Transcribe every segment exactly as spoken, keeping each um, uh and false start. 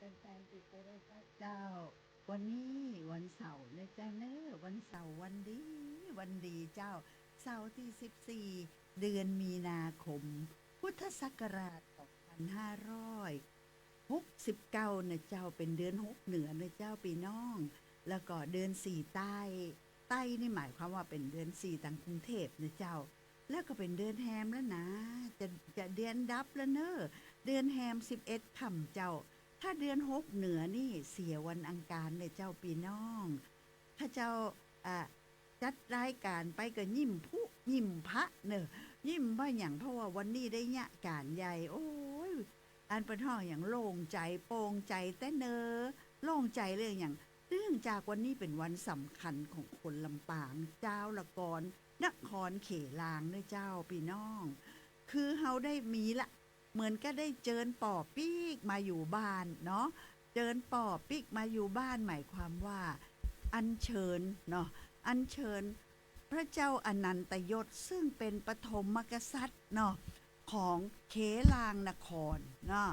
เจ้า วันนี้วันเสาร์นะเจ้าเนอะ วันเสาร์วันดี วันดีเจ้า เสาร์ตี้สิบสี่ เดือนมีนาคม พุทธศักราช สองพันห้าร้อยหกสิบเก้า นะเจ้า เป๋นเดือนหกเหนือนะเจ้า ปี้น้อง แล้วก็เดือนสี่ใต้ ใต้นี่หมายความว่าเป๋นเดือนสี่ตางกรุงเทพฯนะเจ้า แล้วก็เป๋นเดือนแฮมแล้วนะ จะ จะเดือนดับแล้วเนอะ เดือนแฮมสิบเอ็ดค่ำเจ้า ถ้าเดือนหกเหนือนี่เสียวันอังคารเลยเจ้าปี้น้อง ข้าเจ้า อ่ะ จัดรายก๋านไปก็ยิ้มพุยิ้มพะเนอะ ยิ้มบ่าหยัง เพราะว่าวันนี้ได้เยียะก๋านใหญ่ โอ้ย อันเปิ้นฮ้องหยังโล่งใจ๋โป่งใจ๋แต๊เนอะ โล่งใจ๋เรื่องหยัง เนื่องจากวันนี้เป๋นวันสำคัญของคนลำปาง จาวละกอน นครเขลางเนอะเจ้าปี้น้อง คือเฮาได้มีละ เหมือนกับได้เจิญป่อปิ๊กมาอยู่บ้านเนาะ เจิญป่อปิ๊กมาอยู่บ้านหมายความว่าอัญเชิญเนาะ อัญเชิญพระเจ้าอนันตยศ ซึ่งเป๋นปฐมกษัตริย์เนาะ ของเขลางนครเนาะ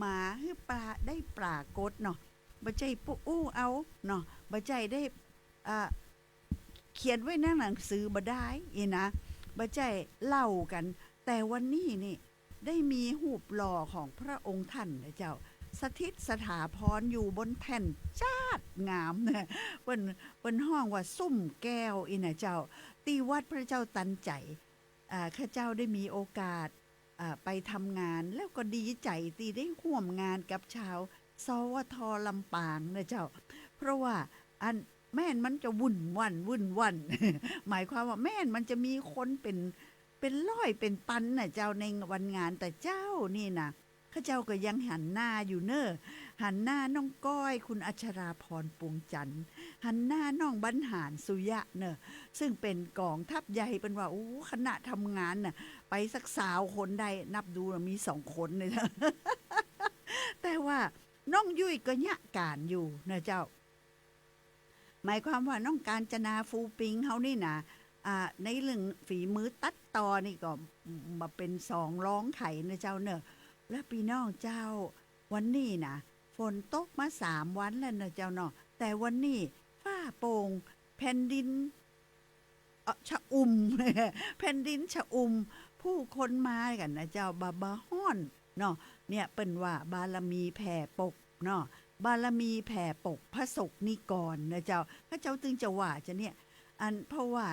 มาหื้อปรา ได้ปรากฏเนาะ บ่ใจ้ปู้อู้เอาเนาะ บ่ใจ้ได้ อ่า เขียนไว้ในหนังสือบ่ดายอี้นะ บ่ใจ้เล่ากั๋น แต่วันนี้นี่ได้มีฮูปหล่อของพระองค์ท่านนะเจ้า สถิตสถาพรอยู่บนแท่นจ๊าดงามนะ เปิ้น เปิ้นฮ้องว่าซุ่มแก้วอี้นะเจ้า ตี้วัดพระเจ้าตันใจ๋ อ่า ข้าเจ้าได้มีโอกาส อ่า ไปทำงาน แล้วก็ดีใจ๋ตี้ได้ฮ่วมงานกับชาว สวท ลำปางนะเจ้า เพราะว่าอันแม่นมันจะวุ่นวั่น วุ่นวั่น หมายความว่าแม่นมันจะมีคนเป๋น เป๋นร้อยเป๋นปันน่ะเจ้า ในวันงานแต่เจ๊านี่นะ ข้าเจ้าก็ยังหันหน้าอยู่เน่อ หันหน้าน้องก้อย คุณอัชราพร ปวงจันทร์ หันหน้าน้องบรรหาร สุยะเน่อ ซึ่งเป๋นก๋องทัพใหญ่ เปิ้นว่า โอ้ คณะทำงานน่ะ ไปสักซาวคนได้ นับดูน่ะมีสองคนเนี่ย แต่ว่าน้องยุ้ยก็เยียะก๋านอยู่นะเจ้า หมายความว่าน้องกาญจนา ฟูปิงเฮานี่นะ อ่า ในเรื่องฝีมือตัดต่อนี่ก็บ่เป๋นสองรองใผนะเจ้าเน่อ และปี้น้องเจ้า วันนี้นะ ฝนตกมาสามวันแล้วนะเจ้าเนาะ แต่วันนี้ฟ้าโป่ง แผ่นดิน เอ่อ ชอุ่ม แผ่นดินชอุ่ม ผู้คนมากั๋นนะเจ้า บ่า บ่าฮ้อนเนาะ เนี่ยเปิ้นว่าบารมีแผ่ปกเนาะ บารมีแผ่ปกพระสกนิกรนะเจ้า ข้าเจ้าตึงจะว่าจะเนี่ย อัน เพราะว่า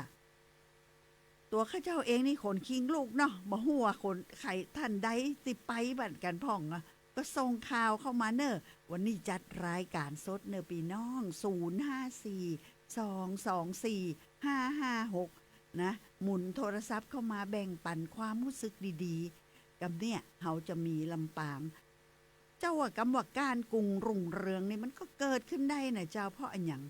ตั๋วข้าเจ้าเองนี่ขนคิงลุกเนาะ บ่ฮู้ว่าคนใผท่านใดสิไปบ่อนกั๋นพ่องอะ ก็ส่งข่าวเข้ามาเน่อ วันนี้จัดรายก๋านสดเน่อปี้น้อง ศูนย์ห้าสี่ สองสองสี่ ห้าห้าหก นะ หมุนโทรศัพท์เข้ามาแบ่งปั๋นความฮู้สึกดีๆ กำเนี่ย เฮาจะมีลำปาง เจ้าว่ากำว่าก้านกุ่งรุ่งเรืองนี่มันก็เกิดขึ้นได้นะเจ้า เพราะอะหยัง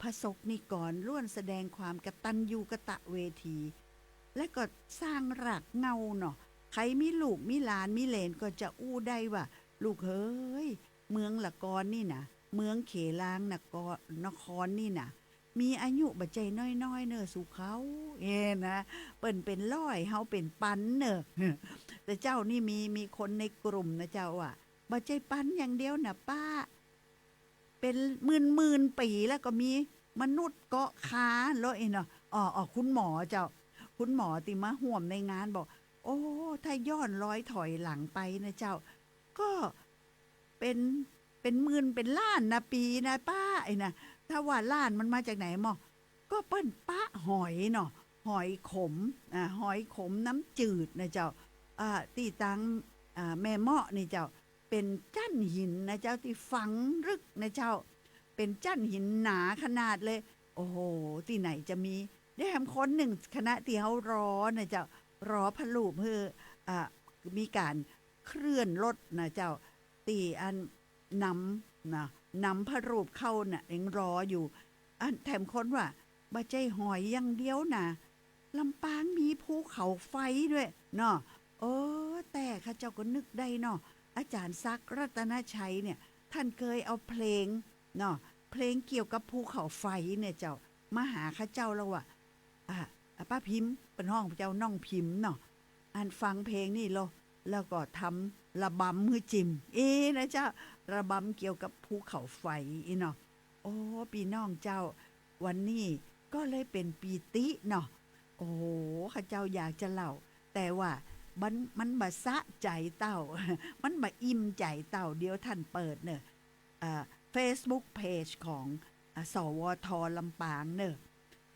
พระสกนิกรล้วนแสดงความกตัญญูกตเวที และก็สร้างรากเหง้าเนาะ ใผมีลูกมีหลานมีเหลนก็จะอู้ได้ว่า ลูกเอ๋ย เมืองละกอนนี่นะ เมืองเขลางนคร นครนี่นะ มีอายุบ่ใจ้น้อยๆ เน่อสู่เขา เอ้นะ เปิ้นเป๋นร้อย เฮาเป๋นปันเน่อ แต่เจ้านี่มี มีคนในกลุ่มนะเจ้าว่า บ่ใจ้ปันอย่างเดียวนะป้า เป๋นหมื่นๆ ปี๋แล้วก็มีมนุษย์เกาะคาแล้วอี้เนาะ อ๋อ อ๋อ คุณหมอเจ้า คุณหมอตี้มาฮ่วมในงานบอก โอ้ ถ้าย้อนรอยถอยหลังไปนะเจ้า ก็เป๋น เป๋นหมื่นเป๋นล้านนะปี๋นะป้า ไอ้นะ ถ้าว่าล้านมันมาจากไหนหมอ ก็เปิ้นปะหอยเนาะ หอยขม อ่า หอยขมน้ำจืดนะเจ้า อ่า ตี้ตาง อ่า แม่เมาะนี่เจ้า เป๋นจั้นหินนะเจ้า ตี้ฝังลึกนะเจ้า เป๋นจั้นหินหนาขนาดเลย โอ้โห ตี้ไหนจะมี ได้แถมคนนึ่งขณะตี้เฮารอนะเจ้า รอพระรูปหื้อ อ่า มีก๋านเคลื่อนรถนะเจ้า ตี้อัน นำ นะ นำพระรูปเข้าน่ะ ยังรออยู่ อันแถมคนว่า บ่ใจ้หอยอย่างเดียวนะ ลำปางมีภูเขาไฟด้วยเนาะ เออ แต่ข้าเจ้าก็นึกได้เนาะ อาจารย์ศักดิ์ รัตนชัยเนี่ย ท่านเกยเอาเพลงเนาะ เพลงเกี่ยวกับภูเขาไฟเนี่ยเจ้า มาหาข้าเจ้าแล้วว่า อ่ะ อ่ะ ป้าพิมพ์ เปิ้นฮ้องเจ้าน้องพิมพ์เนาะ อันฟังเพลงนี่โล แล้วก็ท ระบำหื้อจิม อี้นะเจ้า ระบำเกี่ยวกับภูเขาไฟอี้เนาะ โอ้ ปี้น้องเจ้า วันนี้ก็เลยเป๋นปีติเนาะ โอ้ ข้าเจ้าอยากจะเล่า แต่ว่ามัน มันบ่สะใจ๋เต้า มันบ่อิ่มใจ๋เต้า เดี๋ยวต้านเปิดเน่อ อ่า Facebook Page ของ อ่า สวท ลำปางเน่อ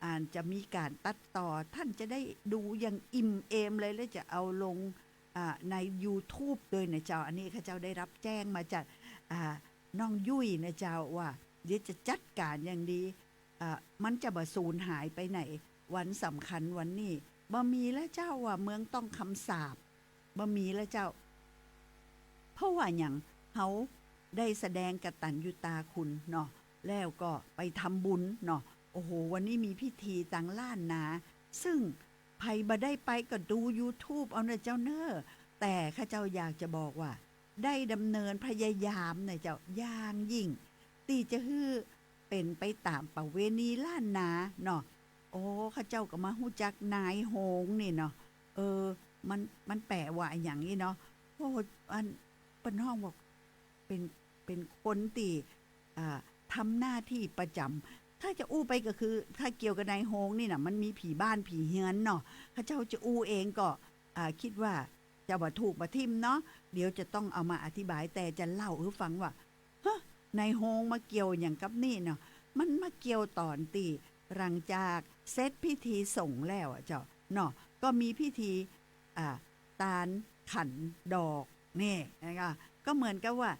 อันจะมีก๋านตัดต่อ ต้านจะได้ดูอย่างอิ่มเอมเลย แล้วจะเอาลง อ่า ใน YouTube ด้วยนะเจ้า อันนี้ข้าเจ้าได้รับแจ้งมาจาก อ่า น้องยุ้ยนะเจ้า ว่าเดี๋ยวจะจัดก๋านอย่างดี อ่า มันจะบ่สูญหายไปไหน วันสำคัญวันนี้ บ่มีแล้วเจ้า ว่าเมืองต้องคำสาป บ่มีแล้วเจ้า เพราะว่าหยัง เฮาได้แสดงกตัญญูตาคุณเนาะ แล้วก็ไปทำบุญเนาะ โอ้โห วันนี้มีพิธีตังล้านนา ซึ่งใผบ่ได้ไปก็ดู YouTube เอาเน่อเจ้าเน่อ แต่ข้าเจ้าอยากจะบอกว่า ได้ดำเนินพยายามนะเจ้า อย่างยิ่ง ตี้จะหื้อเป๋นไปต๋ามประเวณีล้านนาเนาะ โอ้ ข้าเจ้าก็มาฮู้จักนายโฮงนี่เนาะ เออ มัน มันแป๋ว่าอะหยังอี้เนาะ โอ้ อัน เปิ้นฮ้องว่าเป๋น เป๋นคนตี้ อ่า ทำหน้าตี้ประจ๋ำ ถ้าจะอู้ไปก็คือ ถ้าเกี่ยวกับนายโฮงนี่น่ะ มันมีผีบ้านผีเฮือนเนาะ ข้าเจ้าจะอู้เองก็ อ่า กึ๊ดว่าจะบ่ถูกบ่ถิ่มเนาะ เดี๋ยวจะต้องเอามาอธิบาย แต่จะเล่าหื้อฟังว่า ฮะ นายโฮงมาเกี่ยวหยังกับนี่เนาะ มันมาเกี่ยวต๋อนตี้หลังจากเสร็จพิธีสงฆ์แล้วอะเจ้า เนาะ ก็มีพิธี อ่า ตานขันดอก นี่นะคะ ก็เหมือนกับว่า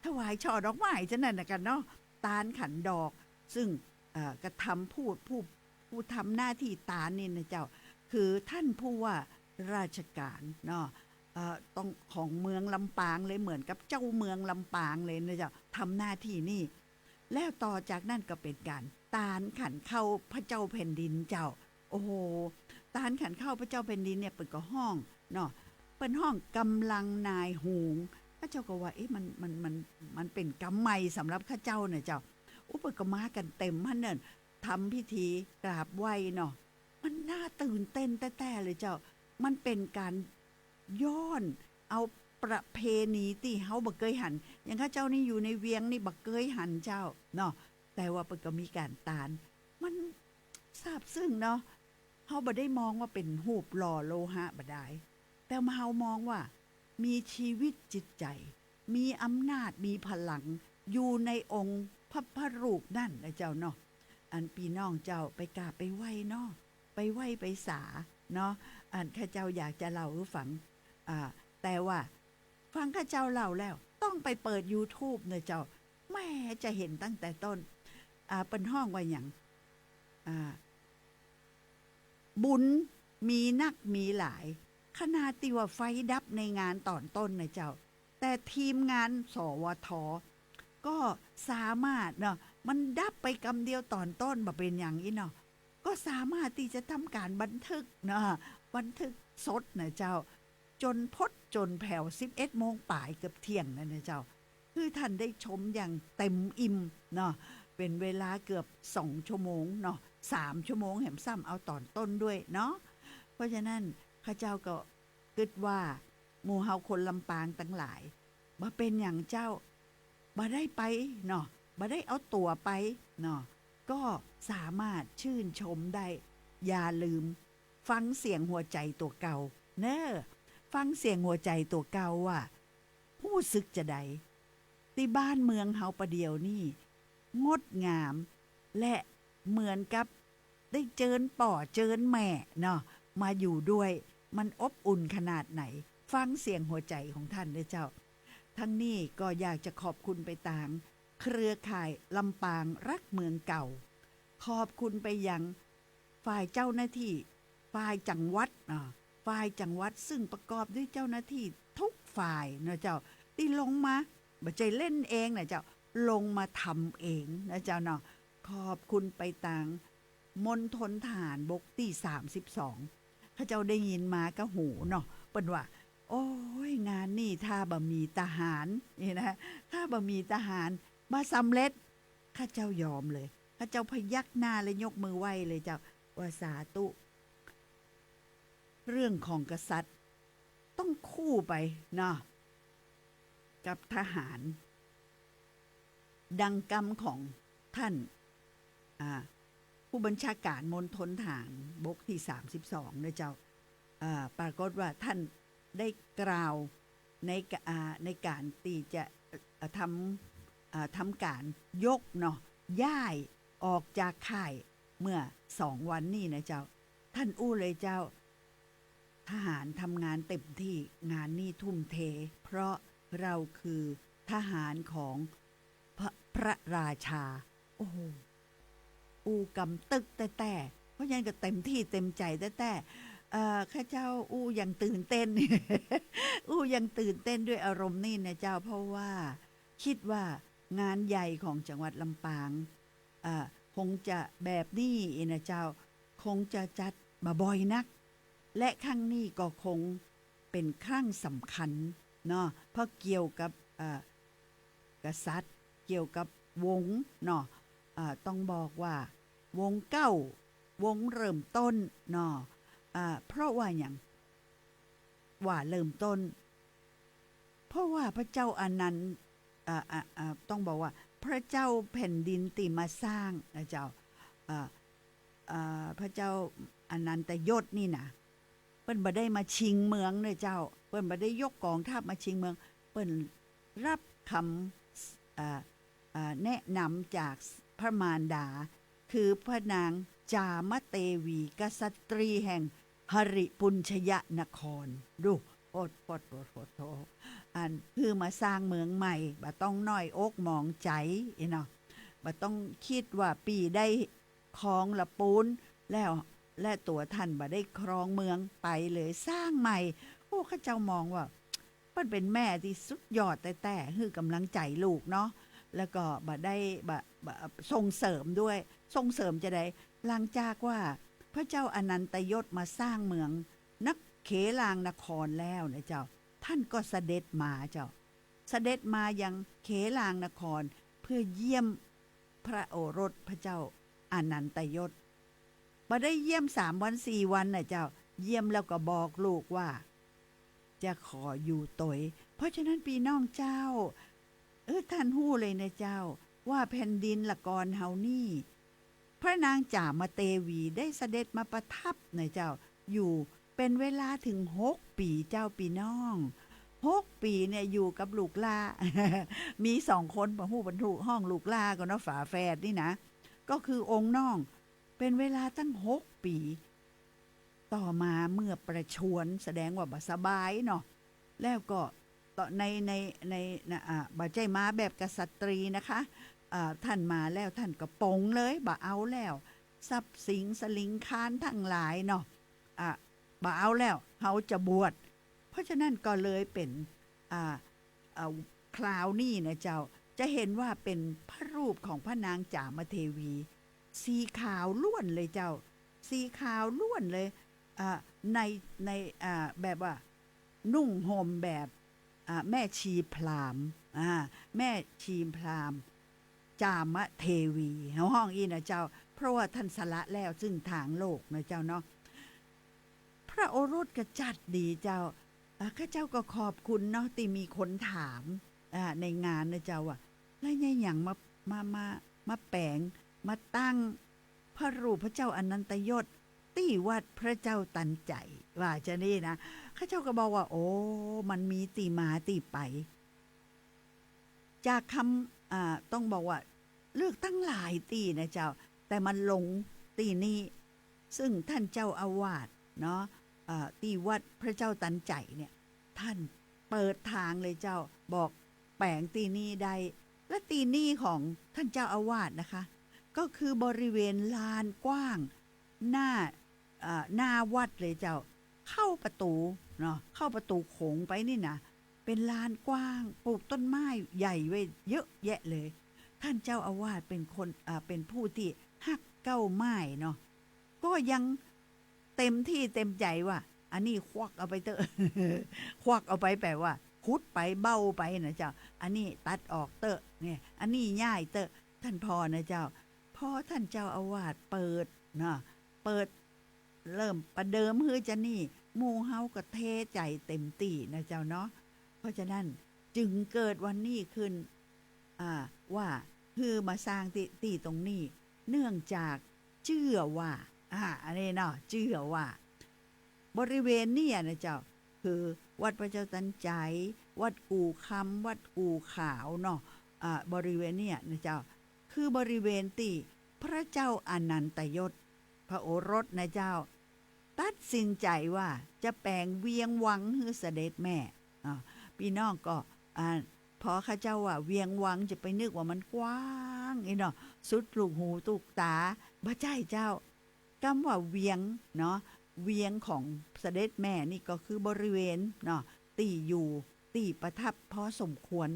ถวายช่อดอกไม้จะนั้นนะกั๋นเนาะ ตานขันดอก ซึ่ง เอ่อ กระทำผู้ ผู้ ผู้ทำหน้าตี้ตานนี่นะเจ้า คือต้านผู้ว่าราชก๋านเนาะ เอ่อ ต้อง ของเมืองลำปางเลย เหมือนกับเจ้าเมืองลำปางเลยนะเจ้า ทำหน้าตี้นี่ แล้วต่อจากนั้นก็เป๋นก๋านตานขันข้าวพระเจ้าแผ่นดินเจ้า โอ้โห ตานขันข้าวพระเจ้าแผ่นดินเนี่ยเปิ้นก็ฮ้องเนาะ เปิ้นฮ้องกำลังนายโฮง ข้าเจ้าก็ว่า เอ๊ะ มัน มัน มัน มันเป๋นกำใหม่สำหรับข้าเจ้าน่ะเจ้า โอ้ เปิ้นก็มากั๋นเต๋มหั้นเน่อ ทำพิธีกราบไหว้เนาะ มันน่าตื่นเต้นแต๊ๆ เลยเจ้า มันเป๋นก๋านย้อนเอาประเพณีตี้เฮาบ่เกยหัน อย่างข้าเจ้านี่อยู่ในเวียงนี่บ่เกยหันเจ้าเนาะ แต่ว่าเปิ้นก็มีก๋านตาน มันซาบซึ้งเนาะ เฮาบ่ได้มองว่าเป๋นรูปหล่อโลหะบ่ดาย แต่เฮามองว่ามีชีวิตจิตใจ๋ มีอำนาจ มีพลัง อยู่ในองค์พระ พระรูปนั้นนะเจ้าเนาะ อันปี้น้องเจ้าไปกราบไปไหว้เนาะ ไปไหว้ไปสาเนาะ อันข้าเจ้าอยากจะเล่าหื้อฟัง อ่า แต่ว่าฟังข้าเจ้าเล่าแล้ว ต้องไปเปิด YouTube นะเจ้า แหม จะหันตั้งแต่ต้น อ่า เปิ้นฮ้องว่าหยัง อ่า บุญมีนักมีหลาย ขนาดตี้ว่าไฟดับในงานต๋อนต้นนะเจ้า แต่ทีมงาน สวท ก็สามารถเนาะ มันดับไปกำเดียวต๋อนต้น บ่เป๋นหยังอี้เนาะ ก็สามารถตี้จะทำก๋านบันทึกเนาะ บันทึกสดนะเจ้า จ๋นพดจ๋นแผ่ว สิบเอ็ดโมงป๋าย เกือบเที่ยงนั่นนะเจ้า คือต้านได้ชมอย่างเต๋มอิ่มเนาะ เป๋นเวลาเกือบสองชั่วโมงเนาะ สามชั่วโมงแหม ซ้ำเอาต๋อนต้นด้วยเนาะ เพราะฉะนั้นข้าเจ้าก็กึ๊ดว่า หมู่เฮาคนลำปางตังหลาย บ่เป๋นหยังเจ้า บ่ได้ไปเนาะ บ่ได้เอาตั๋วไปเนาะ ก็สามารถชื่นชมได้ อย่าลืมฟังเสียงหัวใจ๋ตั๋วเก่าเน่อ ฟังเสียงหัวใจ๋ตั๋วเก่าว่า ฮู้สึกจาใด ตี้บ้านเมืองเฮาปะเดี่ยวนี้ งดงาม และเหมือนกับได้เจิญป้อเจิญแม่เนาะ มาอยู่ด้วย มันอบอุ่นขนาดไหน ฟังเสียงหัวใจ๋ของต้านเน่อเจ้า ทั้งนี้ก็อยากจะขอบคุณไปตางเครือข่ายลำปางรักเมืองเก่า ขอบคุณไปยังฝ่ายเจ้าหน้าตี้ ฝ่ายจังหวัด อ่า ฝ่ายจังหวัด ซึ่งประกอบด้วยเจ้าหน้าตี้ทุกฝ่ายนะเจ้า ตี้ลงมา บ่ใจ้เล่นเองนะเจ้า ลงมาทำเองนะเจ้าเนาะ ขอบคุณไปตางมณฑลทหารบกตี้ สามสิบสอง ข้าเจ้าได้ยินมากับหูเนาะ เปิ้นว่า โอ้ย งานนี้ถ้าบ่มีทหาร นี่นะ ถ้าบ่มีทหาร บ่สำเร็จ ข้าเจ้ายอมเลย ข้าเจ้าพยักหน้าและยกมือไหว้เลยเจ้า ว่าสาธุ เรื่องของกษัตริย์ ต้องคู่ไปเนาะ กับทหาร ดังกำของท่าน อ่า ผู้บัญชาการมณฑลทหารบกตี้สามสิบสองนะเจ้า อ่า ปรากฏว่าท่านได้กล่าวในกะ อ่า ในก๋านตี้จะ เอ่อ ทำ อ่า ทำก๋านยกเนาะ ย้ายออกจากค่ายเมื่อสองวันนี้นะเจ้า ท่านอู้เลยเจ้า ทหารทำงานเต็มตี้ งานนี้ทุ่มเท เพราะเราคือทหารของพระ พระราชา โอ้โห อู้กำตึกแต๊ๆ เพราะฉะนั้นก็เต็มตี้เต็มใจ๋แต๊ๆ เอ่อ ข้าเจ้าอู้อย่างตื่นเต้น อู้อย่างตื่นเต้นด้วยอารมณ์นี่นะเจ้า เพราะว่า กึ๊ดว่างานใหญ่ของจังหวัดลำปาง เอ่อ คงจะแบบนี้นะเจ้า คงจะจัดบ่อยๆ นัก และครั้งนี้ก็คงเป๋นครั้งสำคัญเนาะ เพราะเกี่ยวกับ เอ่อ กษัตริย์ เกี่ยวกับวงศ์เนาะ เอ่อ ต้องบอกว่าวงศ์เก๊า วงศ์เริ่มต้นเนาะ เอ่อ เพราะว่าหยัง ว่าเริ่มต้น เพราะว่าพระเจ้าอานันต์ อ่า อ่า อ่า ต้องบอกว่าพระเจ้าแผ่นดินตี้มาสร้างนะเจ้า อ่า อ่า พระเจ้าอานันตยศนี่นะ เปิ้นบ่ได้มาชิงเมืองเน่อเจ้า เปิ้นบ่ได้ยกกองทัพมาชิงเมือง เปิ้นรับกำ อ่า อ่า แนะนำจากพระมารดา คือพระนางจามเตวี กษัตรีแห่งหริปุญชยนคร ดู โพด โพด โพด โพด โธ่ อันหื้อมาสร้างเมืองใหม่ บ่ต้องน้อยอกหมองใจ๋ เนาะ บ่ต้องกึ๊ดว่าปี้ได้ครองละปูนแล้ว และตั๋วท่านบ่ได้ครองเมืองไปเลย สร้างใหม่ โอ้ ข้าเจ้ามองว่า เปิ้นเป๋นแม่ตี้สุดยอดแต๊ๆ หื้อกำลังใจ๋ลูกเนาะ แล้วก็บ่ได้ บ่ บ่ ส่งเสริมด้วย ส่งเสริมจาใด หลังจากว่าพระเจ้าอานันตยศมาสร้างเมืองนักเขลางนครแล้วนะเจ้า ท่านก็เสด็จมาเจ้า เสด็จมายังเขลางนคร เพื่อเยี่ยมพระโอรสพระเจ้าอานันตยศ บ่ได้เยี่ยมสามวันสี่วันนะเจ้า เยี่ยมแล้วก็บอกลูกว่า จะขออยู่ตวย เพราะฉะนั้นปี้น้องเจ้า เออ ท่านฮู้เลยนะเจ้า ว่าแผ่นดินละกอนเฮานี่ พระนางจามเตวีได้เสด็จมาประทับนะเจ้า อยู่เป๋นเวลาเถิงหกปี๋เจ้าปี้น้อง หกปี๋เนี่ยอยู่กับลูกหล้า มีสองคน บ่ฮู้เปิ้นฮู้ฮ้องลูกหล้าก่อเนาะ ฝาแฝดนี่นะ ก็คือองค์น้อง เป๋นเวลาตั้งหกปี๋ ต่อมาเมื่อประชวร แสดงว่าบ่สบายเนาะ แล้วก็ต่อ ใน ใน ใน นะ อ่า บ่ใจ้มาแบบกษัตรีนะคะ อ่า ท่านมาแล้วท่านก็ป๋งเลย บ่เอาแล้ว ทรัพย์สินสลิงคารทั้งหลายเนาะ อ่า บ่เอาแล้ว เฮาจะบวช เพราะฉะนั้นก็เลยเป๋น อ่า เอ่อ คราวนี้นะเจ้า จะเห็นว่าเป๋นพระรูปของพระนางจามเทวี สีขาวล้วนเลยเจ้า สีขาวล้วนเลย อ่า ใน ใน อ่า แบบว่านุ่งห่มแบบ อ่า แม่ชีพราหมณ์ อ่า แม่ชีพราหมณ์ จามเทวี เฮาฮ้องอี้นะเจ้า เพราะว่าท่านสละแล้วซึ่งทางโลกนะเจ้าเนาะ พระโอรสก็จัดดีเจ้า อ่า ข้าเจ้าก็ขอบคุณเนาะ ตี้มีคนถาม อ่า ในงานนะเจ้า ว่า แล้วเยียะหยังมา มา มา มาแป๋ง มาตั้งพระรูปพระเจ้าอานันตยศ ตี้วัดพระเจ้าตันใจ๋ ว่าจานี้นะ ข้าเจ้าก็บอกว่า โอ้ มันมีตี้มาตี้ไป จากกำ อ่า ต้องบอกว่า เลือกตั้งหลายตี้นะเจ้า แต่มาลงตี้นี้ ซึ่งท่านเจ้าอาวาสเนาะ เอ่อ ตี้วัดพระเจ้าตันใจ๋เนี่ย ท่านเปิดตางเลยเจ้า บอกแป๋งตี้นี้ได้ และตี้นี้ของท่านเจ้าอาวาสนะคะ ก็คือบริเวณลานกว้าง หน้า เอ่อ หน้าวัดเลยเจ้า เข้าประตู๋เนาะ เข้าประตู๋โขงไปนี่นะ เป๋นลานกว้าง ปลูกต้นไม้ใหญ่ไว้เยอะแยะเลย ท่านเจ้าอาวาสเป๋นคน เอ่อ เป๋นผู้ตี้ฮักเก๊าไม้เนาะ ก็ยังเต็มตี้เต็มใจ๋ว่า อันนี้ควักเอาไปเต๊อะ ควักเอาไปแป๋ว่า ขุดไปเบ้าไปนะเจ้า อันนี้ตัดออกเต๊อะ เนี่ย อันนี้ย้ายเต๊อะ ท่านผ่อนะเจ้า พอท่านเจ้าอาวาสเปิดเนาะ เปิด เริ่มประเดิมหื้อจานี้ หมู่เฮาก็เทใจ๋เต็มตี้นะเจ้าเนาะ เพราะฉะนั้น จึงเกิดวันนี้ขึ้น อ่า ว่าหื้อมาสร้างตี้ ตี้ตรงนี้ เนื่องจากเจื้อว่า อ่า อันนี้เนาะ เจื้อว่า บริเวณเนี่ยนะเจ้า คือวัดพระเจ้าตันใจ๋ วัดกู่คำ วัดกู่ขาวเนาะ อ่า บริเวณเนี่ยนะเจ้า คือบริเวณตี้พระเจ้าอานันตยศ พระโอรสนะเจ้า ตัดสินใจ๋ว่าจะแป๋งเวียงวังหื้อเสด็จแม่ อ่า ปี้น้องก็ อ่า พอข้าเจ้าว่าเวียงวังจะไปนึกว่ามันกว้างอี้เนาะ สุดลูกหูลูกต๋า บ่ใจ้เจ้า กำว่าเวียงเนาะ เวียงของเสด็จแม่นี่ก็คือบริเวณเนาะ ตี้อยู่ ตี้ประทับพอสมควร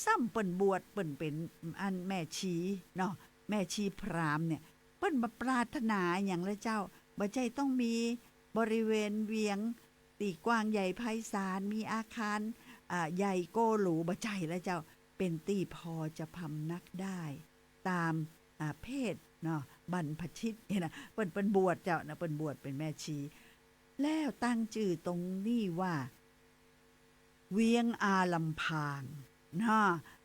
ซ้ำเปิ้นบวชเปิ้นเป๋นอันแม่ชีเนาะ แม่ชีพราหมณ์เนี่ย เปิ้นบ่ปรารถนาหยังละเจ้า บ่ใจ้ต้องมีบริเวณเวียงตี้กว้างใหญ่ไพศาล มีอาคาร อ่า ใหญ่โกหรู บ่ใจ้ละเจ้า เป๋นตี้พอจะพำนักได้ ต๋าม อ่า เพศเนาะ บรรพชิตเนี่ยนะ เปิ้น เปิ้นบวชเจ้านะ เปิ้นบวชเป๋นแม่ชี แล้วตั้งจื้อตรงนี้ว่า เวียงอาลัมพาง นะ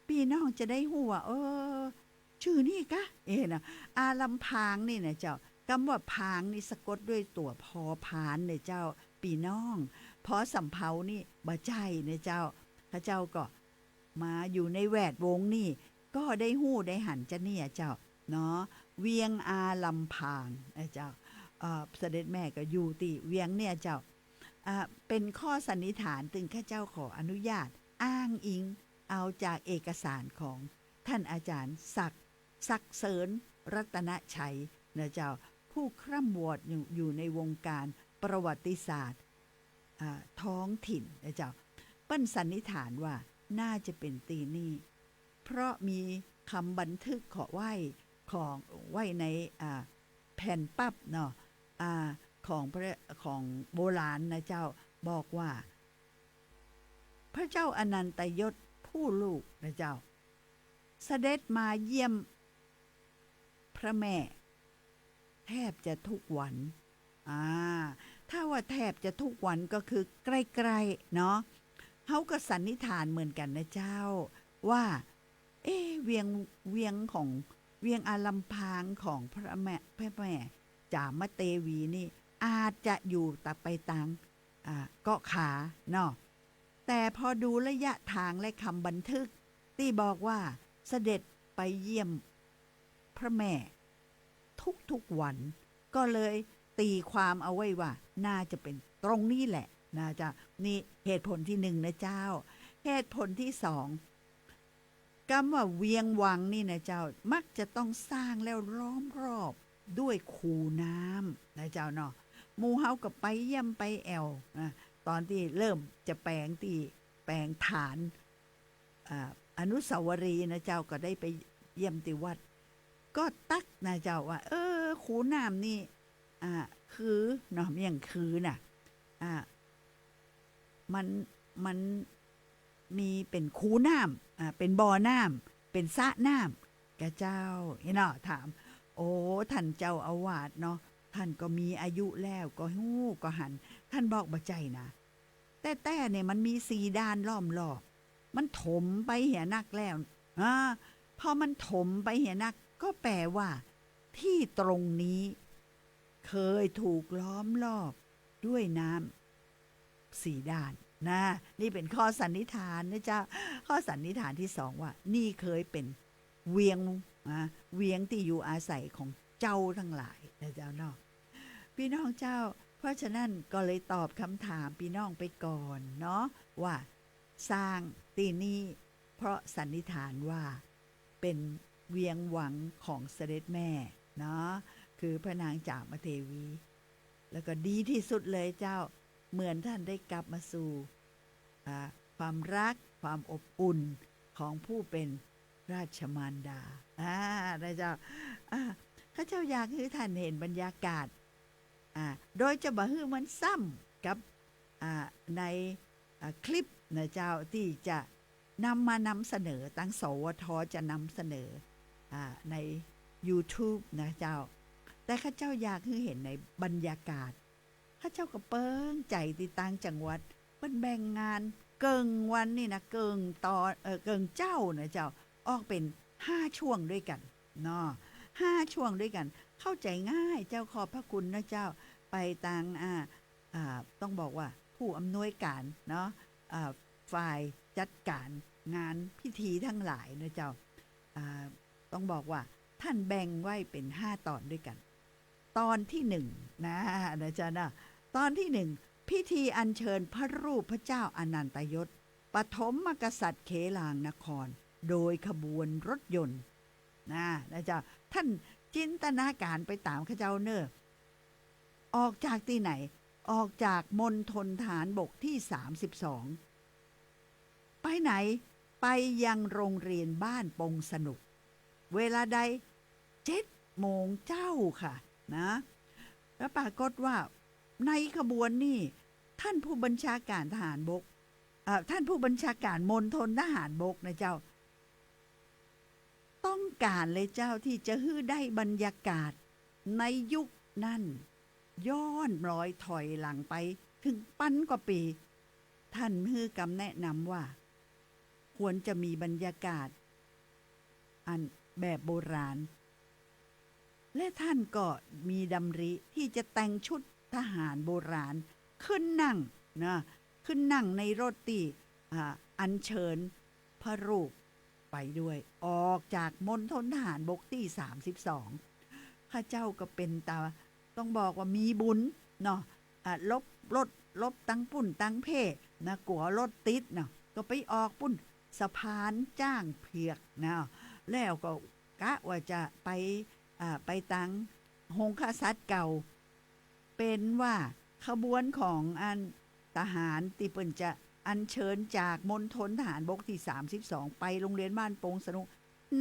ปี้น้องจะได้ฮู้ว่า เออ จื้อนี่กะ เออนะ อาลัมพางนี่นะเจ้า กำว่าพางนี่สะกดด้วยตั๋ว พอ พานเนี่ยเจ้า ปี้น้อง พอสำเภานี่บ่ใจ้เนี่ยเจ้า ข้าเจ้าก็ มาอยู่ในแวดวงนี่ ก็ได้ฮู้ได้หันจะเนี่ยเจ้า เนาะ เวียงอาลัมพางนะเจ้า เอ่อ เสด็จแม่ก็อยู่ตี้เวียงเนี่ยเจ้า อ่า เป๋นข้อสันนิษฐาน ตึงข้าเจ้าขออนุญาตอ้างอิงเอาจากเอกสารของท่านอาจารย์ศักดิ์ ศักดิ์เสริญรัตนชัยนะเจ้า ผู้คร่ำวอดอยู่ อยู่ในวงการประวัติศาสตร์ อ่า ท้องถิ่นนะเจ้า เปิ้นสันนิษฐานว่าน่าจะเป๋นตี้นี่ เพราะมีกำบันทึกขอไว้ ของ ไว้ใน อ่า แผ่นปั๊บเนาะ อ่า ของพระ ของโบราณนะเจ้า บอกว่า พระเจ้าอานันตยศผู้ลูกนะเจ้า เสด็จมาเยี่ยมพระแม่แทบจะทุกวัน อ่า ถ้าว่าแทบจะทุกวันก็คือใกล้ๆ เนาะ เฮาก็สันนิษฐานเหมือนกั๋นนะเจ้า ว่า เอ๊ะ เวียง เวียงของ เวียงอาลัมพางของพระแม่ พระแม่จามเตวีนี่ อาจจะอยู่ตะไปตาง อ่า เกาะขาเนาะ แต่พอดูระยะทางและกำบันทึกตี้บอกว่าเสด็จไปเยี่ยมพระแม่ทุกๆ วัน ก็เลยตีความเอาไว้ว่าน่าจะเป๋นตรงนี้แหละ น่าจะ นี่เหตุผลตี้หนึ่งนะเจ้า เหตุผลตี้สอง กำว่าเวียงวังนี่นะเจ้า มักจะต้องสร้างแล้วล้อมรอบด้วยคูน้ำนะเจ้าเนาะ หมู่เฮาก็ไปเยี่ยมไปแอ่วนะ ต๋อนตี้เริ่มจะแป๋งตี้ แป๋งฐาน อ่า อนุสาวรีย์นะเจ้า ก็ได้ไปเยี่ยมตี้วัด ก็ตั๊กนะเจ้าว่า เออ คูน้ำนี่ อ่า คือเนาะ เมี่ยงคือน่ะ อ่า มัน มันมีเป๋นคูน้ำ อ่า เป๋นบ่อน้ำ เป๋นสระน้ำ กะเจ้า อี้เนาะ ถาม โอ้ ท่านเจ้าอาวาสเนาะ ท่านก็มีอายุแล้ว ก็ฮู้ ก็หัน ท่านบอกบ่ใจ้นะ แต๊ๆ เนี่ยมันมีสี่ด้านล้อมรอบ มันถมไปเหียนักแล้ว อ่า พอมันถมไปเหียนัก ก็แป๋ว่าตี้ตรงนี้ เคยถูกล้อมรอบด้วยน้ำสี่ด้านนะ นี่เป๋นข้อสันนิษฐานนะเจ้า ข้อสันนิษฐานตี้สองว่า นี่เคยเป๋นเวียง นะ เวียงตี้อยู่อาศัยของเจ้าตังหลายนะเจ้าเนาะ ปี้น้องเจ้า เพราะฉะนั้นก็เลยตอบกำถามปี้น้องไปก่อนเนาะ ว่าสร้างตี้นี่ เพราะสันนิษฐานว่าเป๋นเวียงวังของเสด็จแม่เนาะ คือพระนางจามเทวี แล้วก็ดีตี้สุดเลยเจ้า เหมือนท่านได้กลับมาสู่ อ่า ความรัก ความอบอุ่นของผู้เป๋นราชมารดา อ่า นะเจ้า อ่า ข้าเจ้าอยากหื้อท่านหันบรรยากาศ อ่า โดยจะบ่หื้อมันซ้ำกับ อ่า ใน อ่า คลิปนะเจ้า ตี้จะนำมานำเสนอ ตัง สวท จะนำเสนอ อ่า ในยูทูบนะเจ้า แต่ข้าเจ้าอยากหื้อหันในบรรยากาศ ข้าเจ้าก็เปิงใจ๋ตี้ต่างจังหวัด เปิ้นแบ่งงาน เกิ่งวันนี่นะ เกิ่งตอน เอ่อ เกิ่งเจ๊านะเจ้า ออกเป๋นห้าช่วงด้วยกั๋นเนาะ ห้าช่วงด้วยกั๋น เข้าใจ๋ง่ายเจ้า ขอบพระคุณนะเจ้า ไปตาง อ่า อ่า ต้องบอกว่าผู้อำนวยก๋านเนาะ อ่า ฝ่ายจัดก๋านงานพิธีตังหลายนะเจ้า อ่า ต้องบอกว่าต้านแบ่งไว้เป๋นห้าต๋อนด้วยกั๋น ต๋อนตี้หนึ่งนะ นะเจ้านะ ต๋อนตี้หนึ่ง พิธีอัญเชิญพระรูปพระเจ้าอนันตยศ ปฐมกษัตริย์เขลางนคร โดยขบวนรถยนต์ นะ นะเจ้า ต้านจินตนาก๋านไปต๋ามข้าเจ้าเน่อ ออกจากตี้ไหน ออกจากมณฑลทหารบกตี้สามสิบสอง ไปไหน ไปยังโรงเรียนบ้านปงสนุก เวลาใด เจ็ดโมงเจ๊าค่ะ นะ แล้วปรากฏว่าในขบวนนี่ ต้านผู้บัญชาก๋านทหารบก เอ่อ ต้านผู้บัญชาก๋านมณฑลทหารบกนะเจ้า ต้องก๋านเลยเจ้า ตี้จะหื้อได้บรรยากาศในยุคนั้น ย้อนรอยถอยหลังไปเถิงปันกว่าปี๋ ต้านหื้อกำแนะนำว่า ควรจะมีบรรยากาศอันแบบโบราณ และต้านก็มีดำริตี้จะแต่งชุดทหารโบราณ ขึ้นนั่งนะ ขึ้นนั่งในรถตี้ อ่า อัญเชิญพระรูปไปด้วย ออกจากมณฑลทหารบกตี้สามสิบสอง ข้าเจ้าก็เป๋นต๋า ต้องบอกว่ามีบุญเนาะ อ่า หลบรถ หลบตังปุ้นตังเพ่นะ กั๋วรถติดเนาะ ก็ไปออกปุ้น สะพานจ๊างเผือกนะ แล้วก็กะว่าจะไป อ่า ไปตางโฮงฆ่าสัตว์เก่า เป๋นว่าขบวนของอันทหารตี้เปิ้นจะอัญเชิญจากมณฑลทหารบกตี้สามสิบสอง ไปโรงเรียนบ้านปงสนุก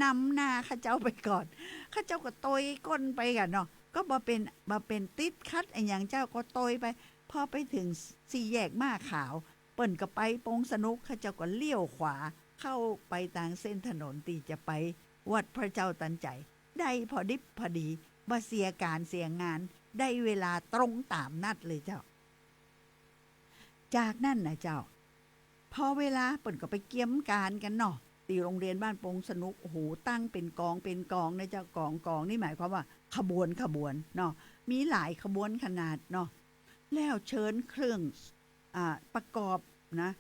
นำหน้าข้าเจ้าไปก่อน ข้าเจ้าก็ตวยก้นไปก่ะเนาะ ก็บ่เป๋น บ่เป๋นติดขัดอะหยังเจ้า ก็ตวยไป พอไปเถิงสี่แยกม้าขาว เปิ้นก็ไปปงสนุก ข้าเจ้าก็เลี้ยวขวาเข้าไปตางเส้นถนนตี้จะไปวัดพระเจ้าตันใจ๋ ได้พอดิบพอดี บ่เสียก๋านเสียงาน ได้เวลาตรงต๋ามนัดเลยเจ้า จากนั้นนะเจ้า พอเวลาเปิ้นก็ไปเกียมก๋านกั๋นเนาะ ตี้โรงเรียนบ้านปงสนุก โอ้โห ตั้งเป๋นก๋องเป๋นก๋องนะเจ้า ก๋องก๋องนี่หมายความว่าขบวนขบวนเนาะ มีหลายขบวนขนาดเนาะ แล้วเชิญเครื่อง อ่า ประกอบนะ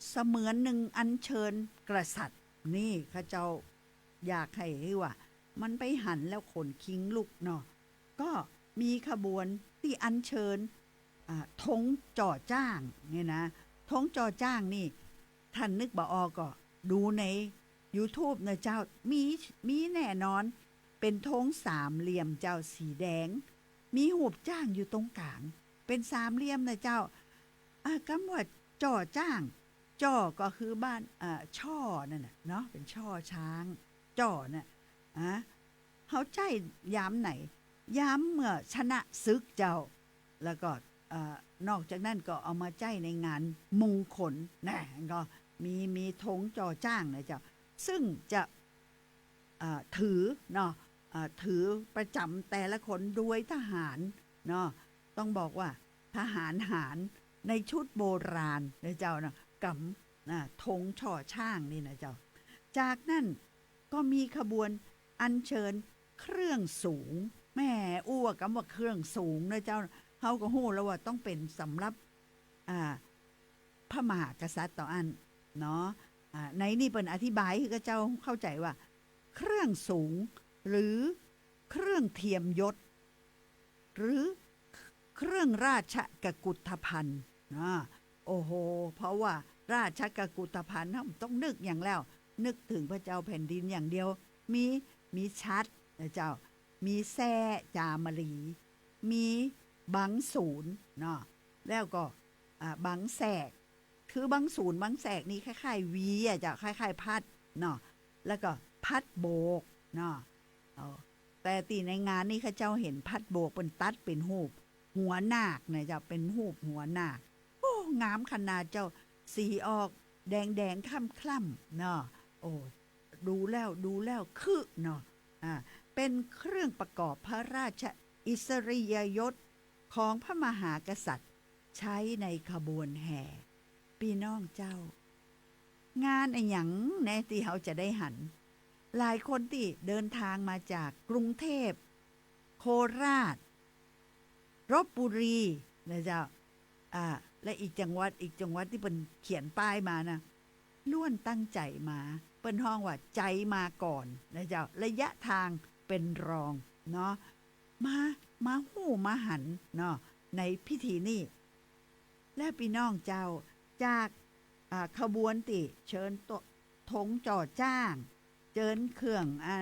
เสมือนหนึ่งอัญเชิญกษัตริย์ นี่ข้าเจ้าอยากหื้อหื้อว่า มันไปหันแล้วขนคิงลุกเนาะ ก็มีขบวนตี้อัญเชิญ อ่า ธงจ่อจ้างเนี่ยนะ ธงจ่อจ้างนี่ ต้านนึกบ่ออกก็ดูในยูทูบนะเจ้า มี มีแน่นอน เป๋นธงสามเหลี่ยมเจ้า สีแดง มีฮูปจ้างอยู่ตรงก๋าง เป๋นสามเหลี่ยมนะเจ้า อ่า กำว่าจ่อจ้าง จ่อก็คือบ้าน เอ่อ ช่อนั่นน่ะเนาะ เป๋นช่อช้าง จ่อน่ะ อ่า เฮาใจ๊ยามไหน ยามเมื่อชนะศึกเจ้า แล้วก็ เอ่อ นอกจากนั้นก็เอามาใจ๊ในงานมงคลนะ ก็มี มีธงจ่อจ้างนะเจ้า ซึ่งจะ เอ่อ ถือเนาะ เอ่อ ถือประจ๋ำแต่ละคนโดยทหารเนาะ ต้องบอกว่าทหารหาญในชุดโบราณนะเจ้าเนาะ กำ นะ ธงช่อช้างนี่นะเจ้า จากนั้นก็มีขบวนอัญเชิญเครื่องสูง แหม อู้ว่ากำว่าเครื่องสูงนะเจ้า เฮาก็ฮู้แล้วว่าต้องเป๋นสำหรับ อ่า พระมหากษัตริย์เต้าอั้นเนาะ อ่า ในนี่เปิ้นอธิบายหื้อข้าเจ้าเข้าใจ๋ว่า เครื่องสูง หรือเครื่องเทียมยศ หรือเครื่องราชกกุฏภัณฑ์ อ่า โอ้โห เพราะว่าราชกกุฏภัณฑ์ เฮาต้องนึกหยังแล้ว นึกเถิงพระเจ้าแผ่นดินอย่างเดียว มี มีฉัตรนะเจ้า มีแส้จามรี มีบังสูรเนาะ แล้วก็ อ่า บังแสก คือบังสูรบังแสกนี่คล้ายๆ วีอะเจ้า คล้ายๆ พัดเนาะ แล้วก็พัดโบกเนาะ เออ แต่ตี้ในงานนี่ข้าเจ้าหันพัดโบกเปิ้นตัดเป๋นฮูปหัวนาคนะเจ้า เป๋นฮูปหัวนาค โอ้ งามขนาดเจ้า สีออกแดงๆ คล้ำๆ เนาะ โอ้ ดูแล้ว ดูแล้วคึเนาะ อ่า เป๋นเครื่องประกอบพระราชอิสริยยศของพระมหากษัตริย์ ใช้ในขบวนแห่ ปี้น้องเจ้า งานอะหยังแน่ตี้เฮาจะได้หัน หลายคนตี้เดินตางมาจากกรุงเทพฯ โคราช ลพบุรีนะเจ้า อ่า และอีกจังหวัด อีกจังหวัดตี้เปิ้นเขียนป้ายมานะ ล้วนตั้งใจ๋มา เปิ้นฮ้องว่าใจ๋มาก่อนนะเจ้า ระยะตางเป๋นรองเนาะ มา มาฮู้มาหันเนาะ ในพิธีนี้ และปี้น้องเจ้า จาก อ่า ขบวนตี้เจิญโต ธงจ่อจ้าง เจิญเครื่อง อ่า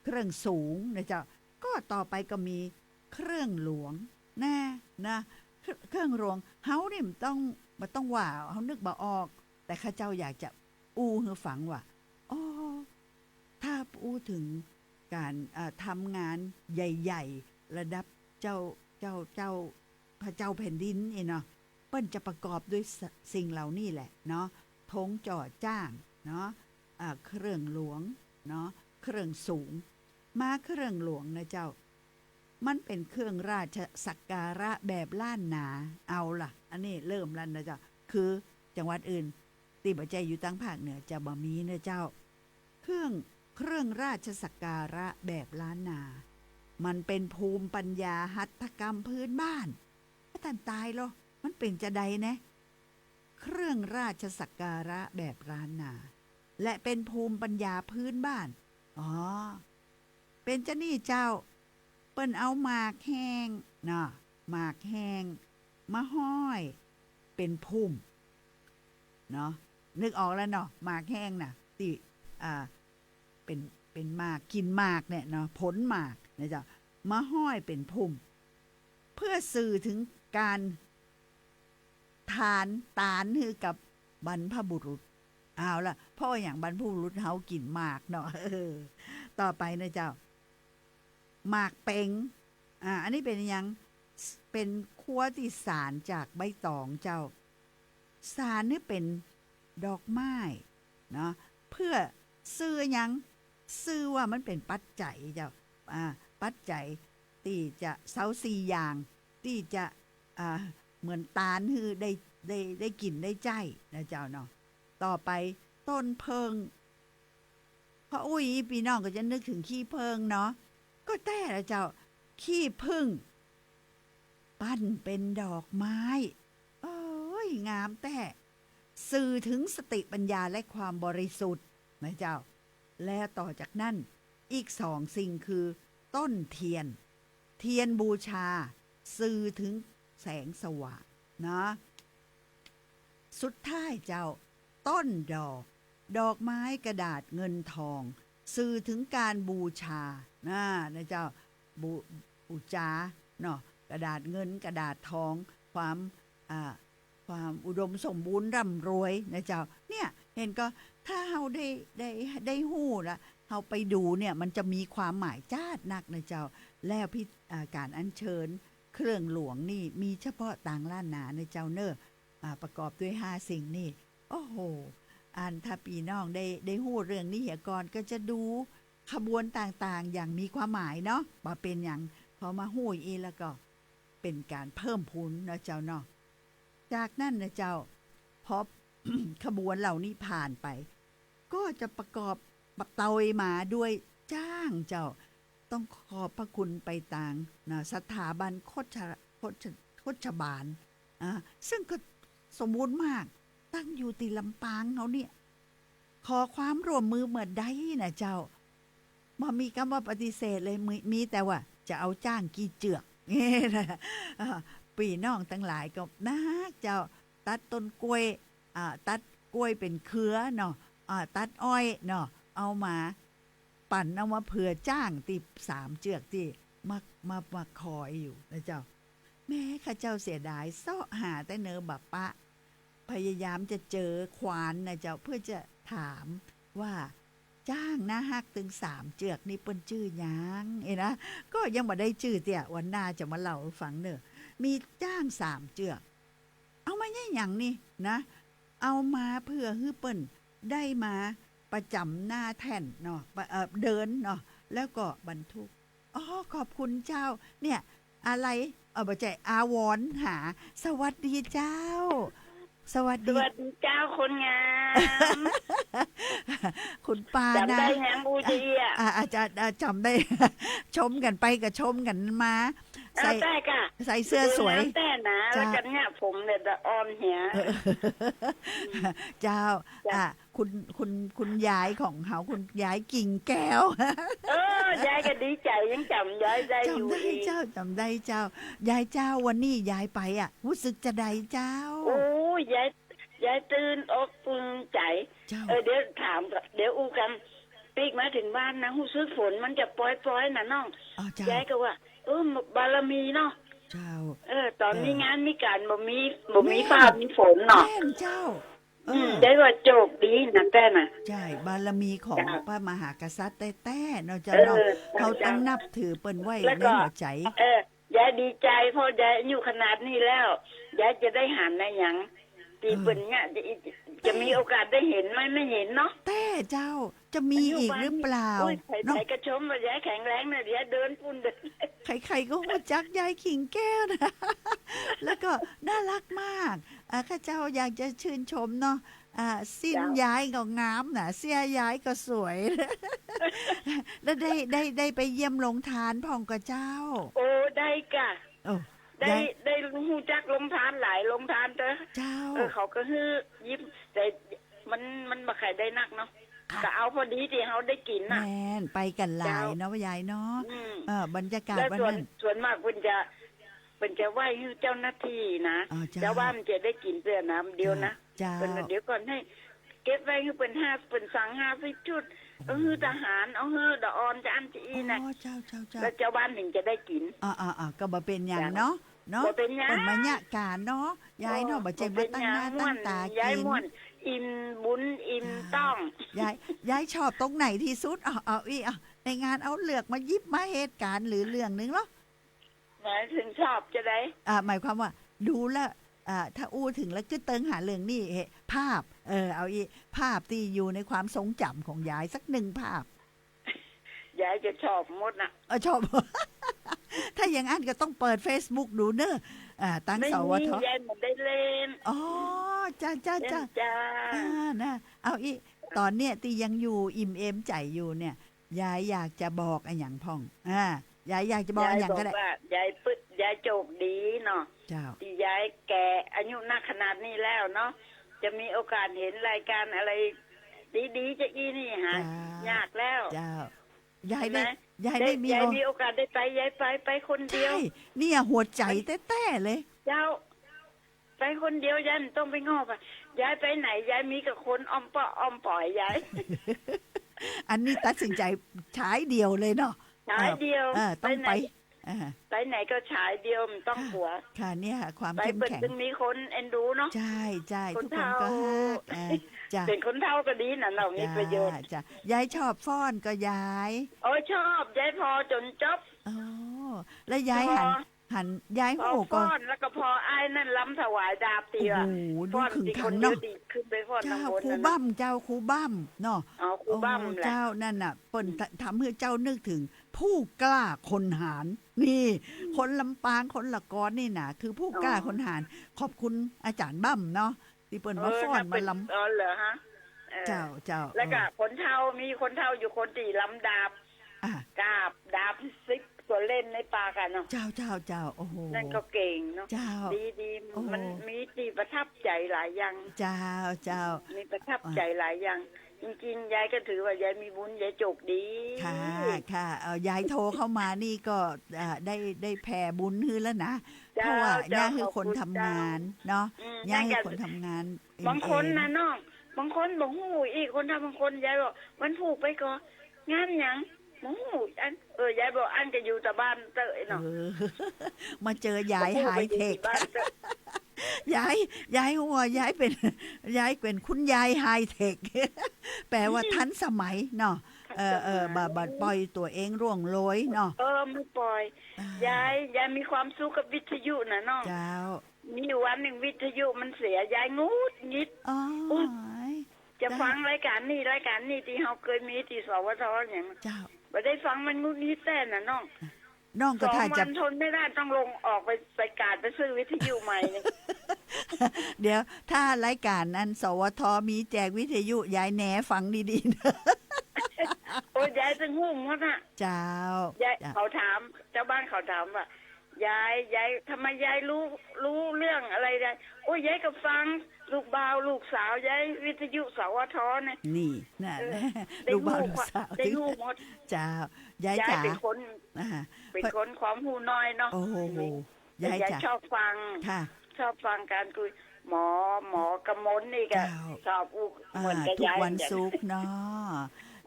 เครื่องสูงนะเจ้า ก็ต่อไปก็มีเครื่องหลวงนะ นะ เครื่องหลวง เฮานี่บ่ต้อง บ่ต้องว่า เฮานึกบ่ออก แต่ข้าเจ้าอยากจะอู้หื้อฟังว่า อ้อ ถ้าอู้เถิงก๋าน เอ่อ ทำงานใหญ่ๆ ระดับเจ้า เจ้า เจ้า พระเจ้าแผ่นดินนี่เนาะ เปิ้นจะประกอบด้วยส- สิ่งเหล่านี้แหละเนาะ ธงจ่อจ้างเนาะ อ่า เครื่องหลวงเนาะ เครื่องสูง มาเครื่องหลวงนะเจ้า มันเป๋นเครื่องราชสักการะแบบล้านนา เอาล่ะ อันนี้เริ่มแล้วนะเจ้า คือจังหวัดอื่นตี้บ่ใจ้อยู่ตางภาคเหนือจะบ่มีนะเจ้า เครื่อง เครื่องราชสักการะแบบล้านนา มันเป๋นภูมิปัญญาหัตถกรรมพื้นบ้าน บ่ตันต๋ายลอ มันเป๋นจาใดแนะ เครื่องราชสักการะแบบล้านนา และเป๋นภูมิปัญญาพื้นบ้าน อ๋อ เป๋นจานี่เจ้า เปิ้นเอาหมากแห้งเนาะ หมากแห้งมาห้อยเป๋นพุ่มเนาะ นึกออกแล้วเนาะ หมากแห้งน่ะ ตี้ อ่า เป๋น เป๋นหมาก กิ่งหมากเนี่ยเนาะ ผลหมากนะเจ้า มาห้อยเป๋นพุ่ม เพื่อสื่อเถิงก๋าน ตาน ตานหื้อกับบรรพบุรุษ เอาล่ะ เพราะว่าหยังบรรพบุรุษเฮากิ๋นหมากเนาะ เออ ต่อไปนะเจ้า หมากเป๋ง อ่า อันนี้เป๋นหยัง เป๋นครัวตี้สานจากใบต๋องเจ้า สานหื้อเป๋นดอกไม้เนาะ เพื่อสื่อหยัง สื่อว่ามันเป๋นปัจจัยเจ้า อ่า ปัจจัยตี้จะเซาสี่อย่าง ตี้จะ อ่า เหมือนตานหื้อได้ ได้ ได้กิ๋นได้ใจ๊นะเจ้าเนาะ ต่อไปต้นเผิ้ง พออู้อี้ปี้น้องก็จะนึกเถิงขี้เผิ้งเนาะ ก็แต๊ละเจ้า ขี้ผึ้ง ปั้นเป๋นดอกไม้ เอ้ย งามแต๊ สื่อเถิงสติปัญญาและความบริสุทธิ์นะเจ้า และต่อจากนั้นอีกสองสิ่งคือต้นเทียน เทียนบูชา สื่อเถิงแสงสว่างนะ สุดท้ายเจ้า ต้นดอก ดอกไม้กระดาษเงินทอง สื่อเถิงก๋านบูชา นะ นะเจ้า บู- บูชาเนาะ กระดาษเงินกระดาษทอง ความ อ่า ความอุดมสมบูรณ์ร่ำรวยนะเจ้า เนี่ย หันก่อ ถ้าเฮาได้ ได้ ได้ฮู้ละ เฮาไปดูเนี่ย มันจะมีความหมายจ๊าดนักนะเจ้า แล้วพิ- อ่า ก๋านอัญเชิญเครื่องหลวงนี่มีเฉพาะตางล้านนานะเจ้าเน่อ อ่า ประกอบด้วยห้าสิ่งนี่ โอ้โห อันถ้าปี้น้องได้ ได้ฮู้เรื่องนี้เหียก่อน ก็จะดูขบวนต่างๆ อย่างมีความหมายเนาะ บ่าเป๋นหยัง พอมาฮู้อี้แล้วก็เป๋นก๋านเพิ่มพูนเนาะเจ้าเนาะ จากนั้นนะเจ้า พอ ขบวนเหล่านี้ผ่านไป ก็จะประกอบ ประตอยมาด้วยจ๊างเจ้า ต้องขอบพระคุณไปตางนะ สถาบันโคช- โคช- โคชบาล อ่า ซึ่งก็สมบูรณ์มาก ตั้งอยู่ตี้ลำปางเฮาเนี่ย ขอความร่วมมือเมื่อใดนะเจ้า บ่มีกำว่าปฏิเสธเลย มี- มีแต่ว่าจะเอาจ๊างกี่เจือก เอ่อ ปี้น้องตังหลายก็นักเจ้า ตัดต้นกล้วย อ่า ตัดกล้วยเป๋นเครือเนาะ อ่า ตัดอ้อยเนาะ เอามา ปั่นเอามาเผื่อจ๊างตี้สามเจือกตี้มา- มา- มาคอยอยู่นะเจ้า แม้ข้าเจ้าเสียดาย เซาะหาแต่เนอบ่ปะ พยายามจะเจอขวานนะเจ้า เพื่อจะถามว่าจ๊างน่าฮักตึงสามเจือกนี่เปิ้นจื้อหยัง เอ้ยนะ ก็ยังบ่ได้จื้อเตื้อ วันหน้าจะมาเล่าหื้อฟังเน่อ มีจ๊างสามเจือก เอามาเยียะหยังนี่นะ เอามาเพื่อหื้อเปิ้นได้มาประจ๋ำหน้าแท่นเนาะ ปะ- เอ่อ เดินเนาะ แล้วก็บรรทุก อ๋อ ขอบคุณเจ้า เนี่ย อะไร เอ่อ บ่ใจ้ อาวรณ์หา สวัสดีเจ้า สวัสดี สวัสดีเจ้าคนงาม คุณป้านะ จ๋ำได้ยัง อู้เจ้าอี้อะ อ่ะ อ่ะ จ๋ำ อ่ะ จ๋ำได้ ชมกั๋นไปก็ชมกั๋นมา เอา ใส่ ใส่ก้า ใส่เสื้อสวย เดี๋ยวนะ แต่นะ เจ้า แล้วกั๋นเนี่ย ผมเนี่ยจะอ่อนเหีย เออ เจ้า เจ้า อ่ะ คุณ คุณ คุณยายของเฮา คุณยายกิ่งแก้ว เออ ยายก็ดีใจ๋ ยังจ๋ำยายได้อยู่ จ๋ำได้เจ้า จ๋ำได้เจ้า ยายเจ้า วันนี้ยายไปอะ ฮู้สึกจาใดเจ้า โอ้ย ยาย ยายตื่นอกตื่นใจ๋ เจ้า เออ เดี๋ยวถามก่อน เดี๋ยวอู้กำ ปิ๊กมาเถิงบ้านนะ ฮู้สึกฝนมันจะปอยๆ น่ะน้อง อ๋อ เจ้า ยายก็ว่า เออ บารมีเนาะ เจ้า เออ ต๋อนมีงานมีก๋าน บ่มี บ่มีฟ้ามีฝนเนาะ แม่นเจ้า เออ อืม ได้ว่าโจคดีนะแต้น่ะ ใจ้ บารมีของ เจ้า พระมหากษัตริย์แต๊ๆ เนาะเจ้าเนาะ เออ เฮาต้องนับถือเปิ้นไว้ในหัวใจ๋ แล้วก็ เออ ยายดีใจ๋ เพราะยายอายุขนาดนี้แล้ว ยายจะได้หันอะหยัง ตี้เปิ้นเนี่ย จะ จะมีโอกาสได้หันไหม ไม่หันเนาะ แต๊เจ้า จะมีอีกหรือเปล่า อายุปานนี้ โอ้ย ใครๆ เนาะ ก็ชมว่ายายแข็งแรงนะ ยายเดินปุ้นเดิน ใครๆ ก็ฮู้จักยายกิ่งแก้วนะ แล้วก็น่ารักมาก อ่า ข้าเจ้าอยากจะชื่นชมเนาะ อ่า สิ้น เจ้า ยายก็งามนะ เสื้อยายก็สวย แล้วได้ ได้ ได้ไปเยี่ยมโรงทานพ่องก่อเจ้า โอ้ ได้ก้า โอ้ ได้ ยาย ได้ฮู้จักโรงทานหลายโรงทานเต๊อะ เจ้า เออ เขาก็หื้อยิบ แต่มัน มันบ่ใค่ได้นักเนาะ ค่ะ ก็เอาพอดีตี้เฮาได้กิ๋นน่ะ แม่น ไปกั๋นหลายเนาะ เจ้า ยายเนาะ อืม เออ บรรยากาศ แล้ว วัน ส่วน นั้น ส่วนมากเปิ้นจะ เปิ้นจะไหว้หื้อเจ้าหน้าตี้นะ อ๋อ เจ้า เจ้าบ้านจะได้กิ๋นเตื้อน้ำเดียวนะ เจ้า เปิ้นว่าเดี๋ยวก่อน หื้อเก็บไว้หื้อเปิ้นห้า เปิ้นสั่งห้าสิบชุด เอาหื้อทหาร เอาหื้อดาออนจะอั้นจะอี้นะ อ๋อ เจ้า เจ้า เจ้า แล้วเจ้าบ้านเถิงจะได้กิ๋น อ่าๆๆ ก็บ่เป๋นหยังเนาะ เนาะ บ่เป๋นหยัง เปิ้นมาเยียะก๋านเนาะ ยายเนาะ บ่เจ๋งมาตั้งหน้าตั้งต๋ากิ๋น ยายม่วน อิ่มบุญอิ่มต๊อง ยาย ยายชอบตรงไหนตี้สุด เอา เอาอี้ เอา ในงานเอาเลือกมาหยิบมาเหตุก๋ารณ์หรือเรื่องหนึ่งเหรอ หมายเถิงชอบจาใด อ่า หมายความว่าดูแล้ว อ่า ถ้าอู้เถิงแล้วกึ๊ดเติงหาเรื่องนี้ เหตุ ภาพ เออ เอาอี้ ภาพตี้อยู่ในความทรงจ๋ำของยายสักหนึ่งภาพ ยายจะชอบหมดน่ะ เออ ชอบ ถ้าอย่างอั้นก็ต้องเปิดเฟซบุ๊กดูเนอะ อ่า ตาง สวท ยายบ่ได้เล่น อ๋อ จ้า จ้า เล่น จ้า จ้า อ่า นะ เอาอี้ ต๋อนเนี้ยตี้ยังอยู่อิ่มเอมใจ๋อยู่เนี่ย ยายอยากจะบอกอะหยังพ่อง อ่า ยายอยากจะบอกอะหยังก็ได้ ยายบอกว่ายายปึก ยายโจคดีเนาะ เจ้า ตี้ยายแก่อายุนักขนาดนี้แล้วเนาะ จะมีโอกาสหันรายก๋านอะไรดีๆ จาอี้นี่หา เจ้า ยากแล้ว เจ้า ยายได้ ใช่ไหม ยายได้มี ยาย โอ- มีโอกาสได้ไป ยายไป ไปคนเดียว ใจ้ เนี่ยหัวใจ๋แต๊ๆ เลย เจ้า ไปคนเดียวยายบ่ต้องไปง้อใผ ยายไปไหนยายมีกับคนอ้อมเปาะอ้อมป๋อยยาย อันนี้ตัดสินใจ๋ฉายเดี่ยวเลยเนาะ ฉายเดี่ยว เออ เออ ต้องไป ไปไหน เออ ไปไหนก็ฉายเดี่ยวบ่ต้องกั๋ว ค่ะ เนี่ยค่ะ ความเข้มแข็ง ไปเปิ้นจึงมีคนเอ็นดูเนาะ ใจ้ ใจ้ คนเฒ่า ทุกคนก็ฮัก เออ จ้ะ เป๋นคนเฒ่าก็ดีน่ะเนาะ มีประโยชน์ จ้ะ จ้ะ ยายชอบฟ้อนก่อยาย โอ้ย ชอบ ยายผ่อจ๋นจบ อ๋อ แล้วยายหัน พอ หัน ยาย พอ ฮู้ก่อ ฟ้อน แล้วก็ผ่ออ้ายนั่นรำถวายดาบตี้ โอ้โห ดู ฟ้อน ขึงขังเนาะ ตี้คนเดียวตี้ขึ้นไปฟ้อน เจ้า ข้างบน ครู นั่นน่ะ บั้ม เจ้า ครูบั้มเนาะ อ๋อ ครูบั้มแหละ เจ้า นั่นน่ะ เปิ้น อืม ทำหื้อเจ้านึกเถิงผู้กล้าคนหาญ นี่ อืม คนลำปาง คนละกอนนี่น่ะ คือผู้กล้า อ๋อ คนหาญ ขอบคุณอาจ๋ารย์บั้มเนาะ ตี้เปิ้นมาฟ้อน เออ ถ้าเปิ้น มารำ อ๋อ เหรอฮะ เออ เจ้า เจ้า แล้วก็ เออ คนเฒ่า มีคนเฒ่าอยู่คนตี้รำดาบ อ่ะ ดาบ ดาบสิบกว่าเล่มในปากอะเนาะ เจ้า เจ้า เจ้า โอ้โห นั่นก็เก่งเนาะ เจ้า ดี ดี โอ้โห มันมีตี้ประทับใจ๋หลายอย่าง เจ้า เจ้า มีประทับใจ๋หลายอย่าง อ่ะ จริงๆ ยายก็ถือว่ายายมีบุญ ยายโจคดี ค่ะ ค่ะ เอ่อ ยายโทรเข้ามานี่ก็ อ่า ได้ ได้แผ่บุญหื้อแล้วนะ เจ้า เพราะว่า เจ้า ย่าหื้อคนทำงานเนาะ ขอบคุณเจ้า อืม ย่าหื้อคนทำงาน บางคนนะน้อง บางคนบ่ฮู้อีก คนเฒ่าบางคน ยายบอกวันพูกไปก่อ งานหยัง บ่ฮู้ อัน เออ ยายบอกอั้นก็อยู่แต่บ้านเต๊อะเนาะ เออ มาเจอยาย บ่ฮู้ ไฮเทค ไปอยู่ตี้บ้านเต๊อะ ยาย ยายฮู้ว่ายายเป๋น ยายเป๋นคุณยายไฮเทค แปลว่า อืม ทันสมัยเนาะ ทันสมัย เออ เออ บ่ บ่ปล่อยตั๋วเองร่วงโรยเนาะ เออ บ่ปล่อย อ่า ยาย ยายมีความสุขกับวิทยุน่ะน้อง เจ้า มีอยู่วันนึ่งวิทยุมันเสีย ยายหงุดหงิด อ๋อ อุ๊ย จะฟังรายก๋านนี้ รายก๋านนี้ตี้เฮาเกยมีตี้ สวท หยัง เจ้า บ่ได้ฟังมันหงุดหงิดแต๊น่ะน้อง น้องก็ สองวัน ถ้าจะ ทนไม่ได้ ต้องลงออกไป ไปกาดไปซื้อวิทยุใหม่นี่ เดี๋ยว ถ้ารายก๋านอัน สวท มีแจกวิทยุ ยายแหนฟังดีๆ เน่อ โอ้ย ยายตึงฮู้หมดอะ เจ้า ยาย เจ้า เขาถาม จาวบ้านเขาถามว่า ยาย ยาย ทำไมยายฮู้ ฮู้เรื่องอะไรได้ โอ้ย ยายก็ฟัง ลูกบ่าว ลูกสาวยาย วิทยุ สวท เนี่ย นี่ นั่น เออ ได้ฮู้ ลูกบ่าว ลูกสาว ได้ฮู้หมด เจ้า ยาย ยายจ๋า เป๋นคน อ่า เป๋นคนความฮู้น้อยเนาะ โอ้โห ยายจ๋า ยายชอบฟัง ค่ะ ชอบฟังก๋านคุย หมอ หมอกมลนี่ก็ เจ้า ชอบอู้ อ่า เหมือนกับ ทุกวัน ยาย วันศุกร์เนาะ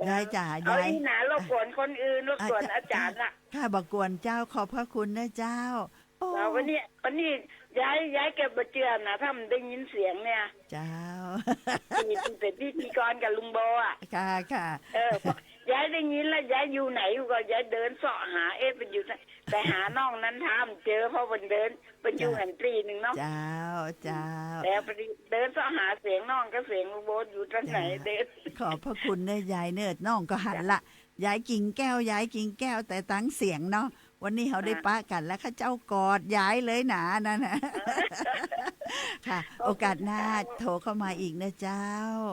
เจ้า ยายจ๋า เอา ยาย อี้หนารบกวนคนอื่น รบกวน อ่า อาจ๋ารย์ละ ค่ะ บ่กวนเจ้า ขอบพระคุณนะเจ้า โอ้ เจ้า วันนี้ วันนี้ยาย ยายแกบ่เจื้อนะ ถ้ามันได้ยินเสียงเนี่ย เจ้า ตี้ ตี้เป๋นพิธีกรกับลุงโบอะ ค่ะ ค่ะ เออ ยายได้ยินแล้ว ยายอยู่ไหนอยู่ก็ยายเดินเซาะหา เอ๊ะ เปิ้นอยู่ไหน ไปหาน้องนันทาบ่เจื้อ เพราะเปิ้นเดิน เปิ้นอยู่ เจ้า หั้นตี้นึ่งเนาะ เจ้า เจ้า แต่พอดีเดินเซาะหาเสียงน้องกับเสียงลุงโบอยู่ตางไหน เจ้า เดิน ขอบพระคุณเน่อยายเน่อ น้องก็หันละ ยายกิ่งแก้ว ยายกิ่งแก้ว แต่ตางเสียงเนาะ วันนี้เฮาได้ ค่ะ ปะกั๋นแล้ว ข้าเจ้ากอดยายเลยหนา นั่นน่ะ ค่ะ ขอบคุณ โอกาสหน้า เจ้า โทรเข้ามาอีกนะเจ้า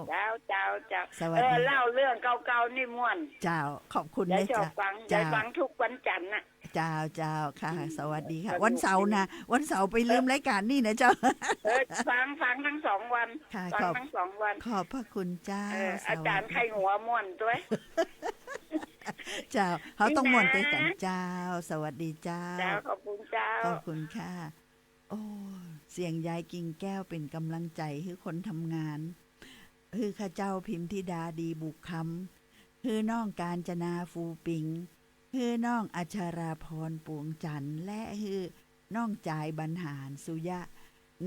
เจ้า เจ้า เจ้า สวัสดี เออ เล่าเรื่องเก่าๆ นี่ม่วน เจ้า ขอบคุณนะเจ้า ยายชอบฟัง เจ้า ยายฟังทุกวันจันทร์น่ะ เจ้า เจ้า ค่ะ อืม สวัสดีค่ะ สนุก วันเสาร์นะ ดี วันเสาร์ไปลืม เออ รายก๋านนี่นะเจ้า เออ ฟัง ฟังทั้งสองวัน ค่ะ ฟัง ขอบ ทั้งสองวัน ขอบพระคุณเจ้า เออ สวัสดี อาจ๋ารย์ไข่หัวม่วนตวย เจ้า เฮาต้องม่วนตวยกั๋น นี่นะ เจ้า สวัสดีเจ้า เจ้า ขอบคุณเจ้า ขอบคุณค่ะ โอ้ เสียงยายกิ่งแก้วเป๋นก๋ำลังใจ๋หื้อคนทำงาน หื้อข้าเจ้าพิมธิดาดีบุกคำ หื้อน้องกาญจนาฟูปิง หื้อน้องอัชราพรปวงจันทร์ และหื้อน้องจายบรรหารสุยะ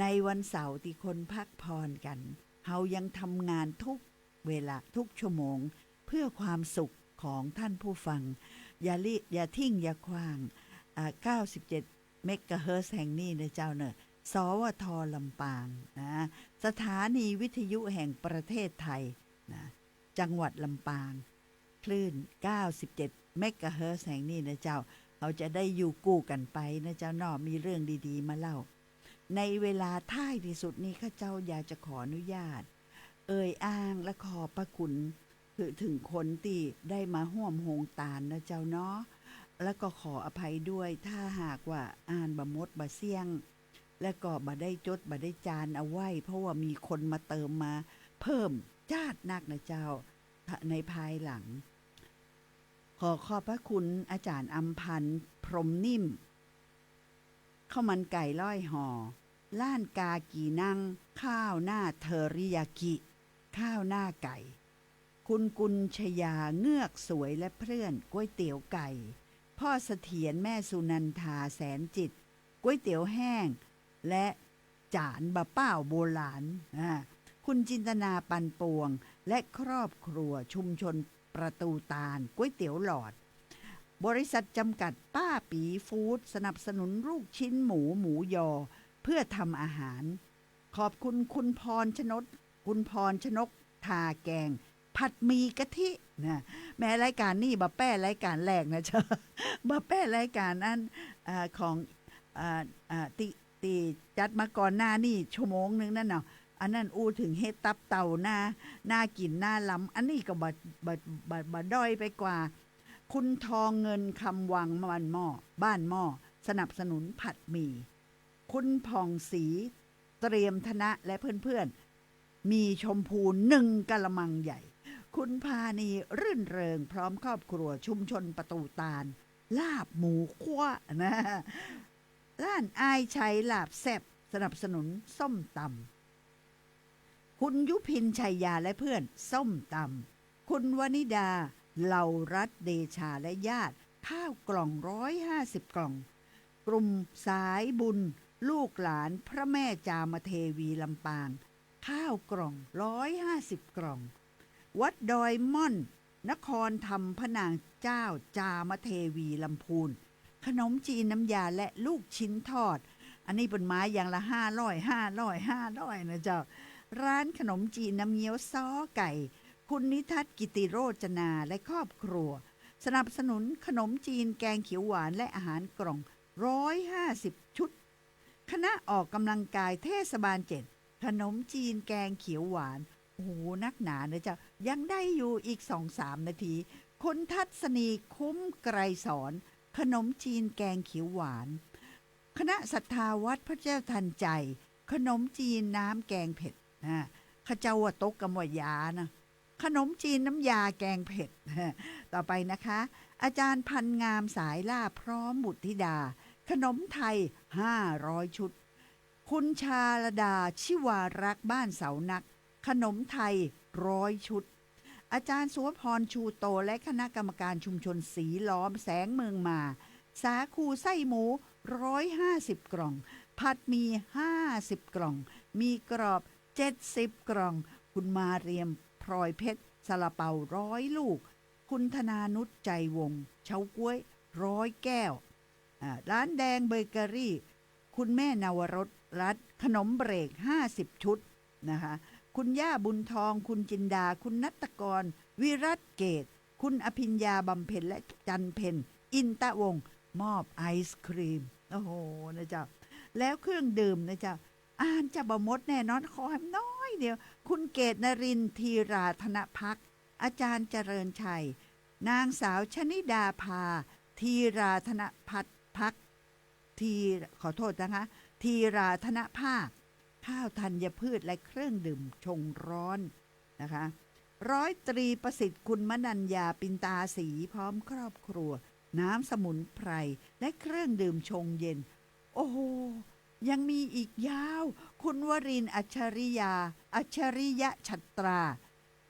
ในวันเสาร์ตี้คนพักผ่อนกั๋น เฮายังทำงานทุกเวลา ทุกชั่วโมง เพื่อความสุขของท่านผู้ฟัง อย่าลิ อย่าทิ้งอย่าขว้าง อ่า เก้าสิบเจ็ดเมกะเฮิรตซ์แห่งนี้นะเจ้าเน่อ สวท ลำปางนะ สถานีวิทยุแห่งประเทศไทยนะ จังหวัดลำปาง คลื่นเก้าสิบเจ็ดเมกะเฮิรตซ์แห่งนี้นะเจ้า เฮาจะได้อยู่กู้กั๋นไปนะเจ้าเนาะ มีเรื่องดีๆ มาเล่า ในเวลาท้ายตี้สุดนี้ ข้าเจ้าอยากจะขออนุญาต เอ่ยอ้างและขอบพระคุณ คือถึงคนตี้ได้มาฮ่วมโฮงตานนะเจ้าเนาะ แล้วก็ขออภัยด้วย ถ้าหากว่าอ่านบ่หมดบ่เสี้ยง และก็บ่ได้จดบ่ได้จานเอาไว้ เพราะว่ามีคนมาเติมมาเพิ่มจ๊าดนักนะเจ้า ในภายหลัง ขอขอบพระคุณอาจ๋ารย์อำพันธ์ พรหมนิ่ม ข้าวมันไก่ร้อยห่อ ร้านกากีนัง ข้าวหน้าเทอริยากิ ข้าวหน้าไก่ คุณกุญชยา เงือกสวยและเพื่อน ก๋วยเตี๋ยวไก่ พ่อเสถียร แม่สุนันทา แสนจิต ก๋วยเตี๋ยวแห้ง และจ๋านบ่าป้าวโบราณ อ่า คุณจินตนา ปันปวง และครอบครัว ชุมชนประตูตาล ก๋วยเตี๋ยวหลอด บริษัทจำกัดป้าปีฟู้ด สนับสนุนลูกชิ้นหมู หมูยอ เพื่อทำอาหาร ขอบคุณคุณพรชนก คุณพรชนก ทาแกง ผัดหมี่กะทิ นะ แม้รายก๋านนี่บ่แป้รายก๋านแรกนะเจ้า บ่แป้รายก๋านอัน อ่า ของ อ่า อ่า ตี้ ตี้จัดมาก่อนหน้านี่ชั่วโมงนึ่งนั่นเนาะ อันนั้นอู้เถิงเห็ดตับเต่า น่า น่ากิ๋นน่าลำ อันนี้ก็บ่ บ่ บ่ บ่ด้อยไปกว่า คุณทองเงิน คำวัง บ้านหม้อ บ้านหม้อ สนับสนุนผัดหมี่ คุณผ่องศรี เตรียมธนะ และเพื่อนๆ หมี่ชมพูนึ่งกะละมังใหญ่ คุณพานี รื่นเริง พร้อมครอบครัว ชุมชนประตูตาล ลาบหมูคั่ว นะ ร้านอ้ายชัย ลาบแซ่บ สนับสนุนส้มตำ คุณยุพิน ชัยยา และเพื่อน ส้มตำ คุณวนิดา เหล่ารัตน์เดชา และญาติ ข้าวกล่องร้อยห้าสิบกล่อง กลุ่มสายบุญ ลูกหลานพระแม่จามเทวีลำปาง ข้าวกล่องร้อยห้าสิบกล่อง วัดดอยม่อน นครธรรมพระนางเจ้าจามเทวีลำพูน ขนมจีนน้ำยาและลูกชิ้นทอด อันนี้เปิ้นมาอย่างละห้าร้อย ห้าร้อย ห้าร้อยนะเจ้า ร้านขนมจีนน้ำเงี้ยวซ้อไก่ คุณนิทัศน์ กิติโรจนา และครอบครัว สนับสนุนขนมจีน แกงเขียวหวาน และอาหารกล่องร้อยห้าสิบชุด คณะออกกำลังกายเทศบาลเจ็ด ขนมจีนแกงเขียวหวาน โอ้โห นักหนานะเจ้า ยังได้อยู่อีกสองสามนาที คุณทัศนี คุ้มไกรสอน ขนมจีนแกงเขียวหวาน คณะศรัทธาวัดพระเจ้าทันใจ ขนมจีนน้ำแกงเผ็ด นะ เขาเจ้าว่าตกกำว่ายานะ ขนมจีนน้ำยาแกงเผ็ด ต่อไปนะคะ อาจารย์พันงามสายล่าพร้อมบุตรธิดา ขนมไทยห้าร้อยชุด คุณชาลดาชิวารักษ์บ้านเสานัก ขนมไทยร้อยชุด อาจารย์สุวพรชูโตและคณะกรรมการชุมชนสีล้อมแสงเมืองมา สาคูไส้หมูร้อยห้าสิบกล่อง ผัดหมี่ห้าสิบกล่อง หมี่กรอบเจ็ดสิบกล่อง คุณมาเรียมพลอยเพชร ซาลาเปาร้อยลูก คุณธนานุชใจวงศ์ เฉาก๊วยร้อยแก้ว อ่า ร้านแดงเบเกอรี่ คุณแม่นวรสรัตน์ ขนมเบรกห้าสิบชุดนะคะ คุณย่าบุญทอง คุณจินดา คุณณัฐกร วิรัตเกต คุณอภิญญาบำเพ็ญและจันเพ็ญ อินตะวงศ์ มอบไอศครีม โอ้โห นะเจ้า แล้วเครื่องดื่มนะเจ้า อ่านจะบ่หมดแน่นอน ขอแหมน้อยเดียว คุณเกตนรินทร์ ธีราธนพักษ์ อาจารย์เจริญชัย นางสาวชนิดาภา ธีราธนพัฒน์พักษ์ ธี ขอโทษนะคะ ธีราธนภาค ข้าวธัญพืชและเครื่องดื่มชงร้อนนะคะ ร้อยตรีประสิทธิ์ คุณมนัญญา ปินตาศรี พร้อมครอบครัว น้ำสมุนไพร และเครื่องดื่มชงเย็น โอ้โห ยังมีอีกยาว คุณวรินทร์ อัจฉริยา อัจฉริยะฉัตรา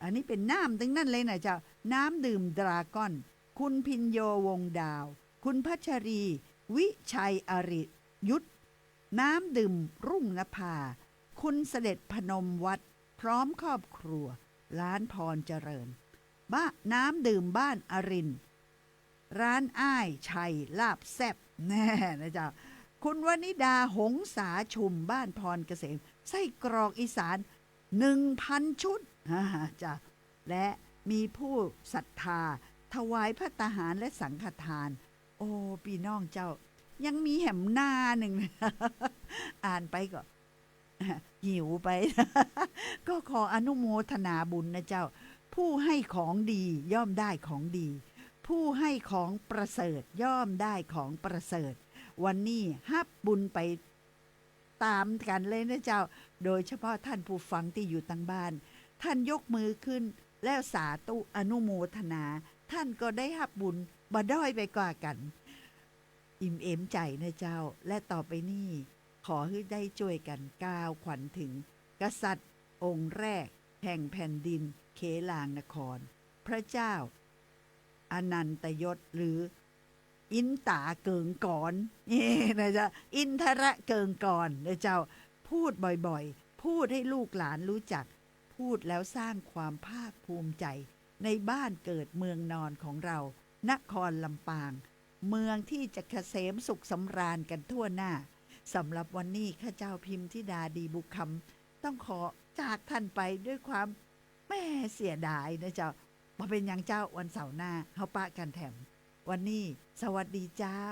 อันนี้เป๋นน้ำตึงนั้นเลยนะเจ้า น้ำดื่มดราก้อน คุณพิญโญ วงศ์ดาว คุณพัชรี วิชัยอริยุทธ น้ำดื่มรุ่งนภา คุณเสด็จพนมวัฒน์ พร้อมครอบครัว ร้านพรเจริญ บ้า น้ำดื่มบ้านอรินทร์ ร้านอ้ายชัยลาบแซ่บ แน่นะเจ้า คุณวนิดา หงสาชุม บ้านพรเกษม ไส้กรอกอีสานหนึ่งพันชุด อ่า จ้ะ และมีผู้ศรัทธาถวายภัตตาหารและสังฆทาน โอ้ ปี้น้องเจ้า ยังมีแหมหน้านึ่ง อ่านไปก็ หิวไป ก็ขออนุโมทนาบุญนะเจ้า ผู้ให้ของดีย่อมได้ของดี ผู้ให้ของประเสริฐย่อมได้ของประเสริฐ วันนี้ฮับบุญไปต๋ามกั๋นเลยนะเจ้า โดยเฉพาะท่านผู้ฟังตี้อยู่ตางบ้าน ท่านยกมือขึ้น แล้วสาธุอนุโมทนา ท่านก็ได้ฮับบุญบ่ด้อยไปกว่ากั๋น อิ่มเอมใจ๋นะเจ้า และต่อไปนี้ ขอหื้อได้จ้วยกั๋นกล่าวขวัญเถิงกษัตริย์องค์แรกแห่งแผ่นดินเคลางนคร พระเจ้าอนันตยศ หรืออินต๋าเกิงกร นี่นะเจ้า อินทระเกิงกรนะเจ้า พูดบ่อยๆ พูดให้ลูกหลานรู้จัก พูดแล้วสร้างความภาคภูมิใจในบ้านเกิดเมืองนอนของเรา นครลำปาง เมืองที่จะเกษมสุขสำราญกันทั่วหน้า สำหรับวันนี้ข้าเจ้าพิมธิดา ดีบุญคำ ต้องขอจากท่านไปด้วยความ แหม เสียดายนะเจ้า บ่เป๋นหยังเจ้า วันเสาร์หน้าเฮาปะกั๋นแถม วันนี้สวัสดีเจ้า